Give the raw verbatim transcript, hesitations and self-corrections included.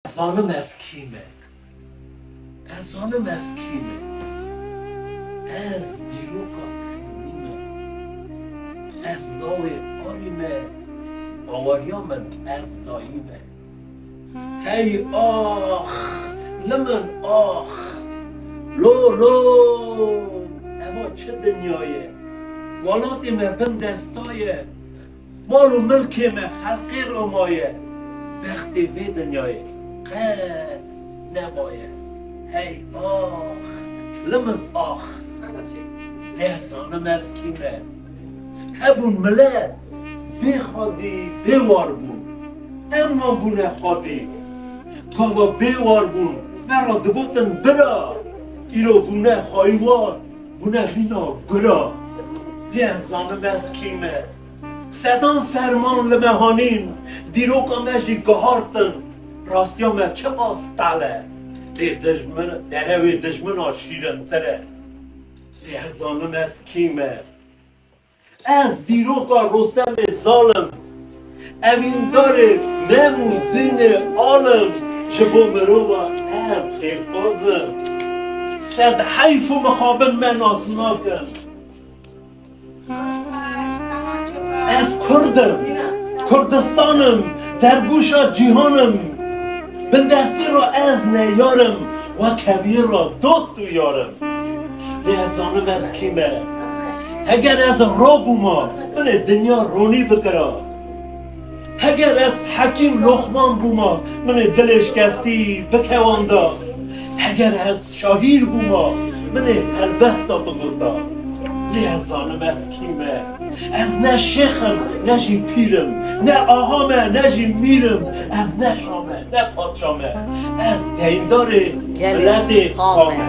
Zanim ez kî me. Ez zanim ez kî me. Ez dîroka qedîmî me. Ez lawê arî me. Baweriya min ez dayî me. Hey ax, li min ax. Lo lo. Eva çi dinya ye? Welatê me bin desta ye. Mal û milkê me xelqê ra maye, bextê vê dinyayê qet nemaye. Hey ax, li min ax. Lê ez zanim ez kî me. Hebûn milet bê xwedî, bê war bûn. Em wan bûne xwedî. Gava bê war bûn, me ra digotin bira. Îro bûne xwayî war, bûne mîna gura. Lê ez zanim ez kî me. Sedan ferman li me hanîn, dîroka me jî gihartin. Rastiya me çiqas tal e. Lê dijmin, derewê dijmina şîrintir e. Lê ez zanim ez kî me. Ez dîroka Rostemê zalim. Evîndarê Mem û Zînê alim. Ji bo mirova em xêrxwaz in. Sed heyf û mixabin me nas nakin. Ez Kurd im, Kurdistan im, dergûşa cîhan im. Bindestî ra ez ne yar im, wek heviyê ra dost û yar im. Lê ez zanim ez kî me. Heger ez ro bûma, min ê dinya ronî bikira. Heger ez Hekîm Loxman bûma, min ê dilê şikestî bikewanda. Heger ez şahîr bûma, min ê helbesta bigota. Lê ez zanim ez kî me. Ez ne şêx im, ne jî pîr im, ne axa me, ne jî mîr im. Ez ne şa me, ne padşa me. Ez deyndarê Gelê miletê xwe xwe me. me.